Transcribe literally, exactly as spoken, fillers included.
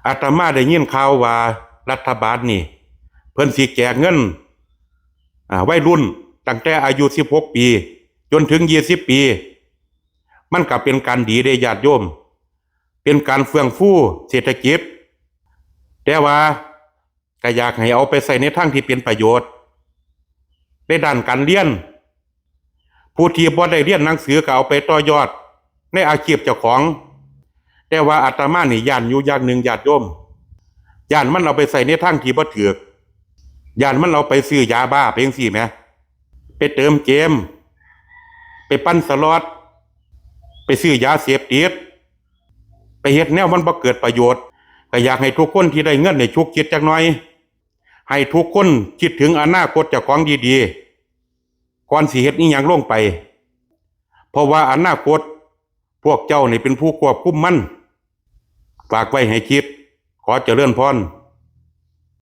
อาตมาได้ยินข่าวว่ารัฐบาลนี่ เพิ่นสิแจกเงิน อ่า วัยรุ่นตั้งแต่อายุสิบหกปี จนถึงยี่สิบปี มันก็เป็นการดีเด้ญาติโยม เป็นการเฟื่องฟูเศรษฐกิจ แต่ว่าก็อยากให้เอาไปใช้ในทางที่เป็นประโยชน์ ในด้านการเรียน ผู้ที่บ่ได้เรียนหนังสือก็เอาไปต่อยอดในอาชีพเจ้าของ แต่ว่าอาตมานี่ย้านอยู่อย่างหนึ่งญาติโยม ย้านมันเอาไปใช้ในทางที่บ่ถูก ย้านมันเอาไปซื้อยาบ้าไปจั่งซี้แหม ไปเติมเกม ไปปั่นสล็อต ไปซื้อยาเสพติด ไปเฮ็ดแนวมันบ่เกิดประโยชน์ ก็อยากให้ทุกคนที่ได้เงินนี่ฉุกคิดจักหน่อย ให้ทุกคนคิดถึงอนาคตเจ้าของดีๆ ก่อนสิเฮ็ดอิหยังลงไป เพราะว่าอนาคตพวกเจ้านี่เป็นผู้ควบคุมมัน ฝากไว้ให้คิด ขอเจริญพร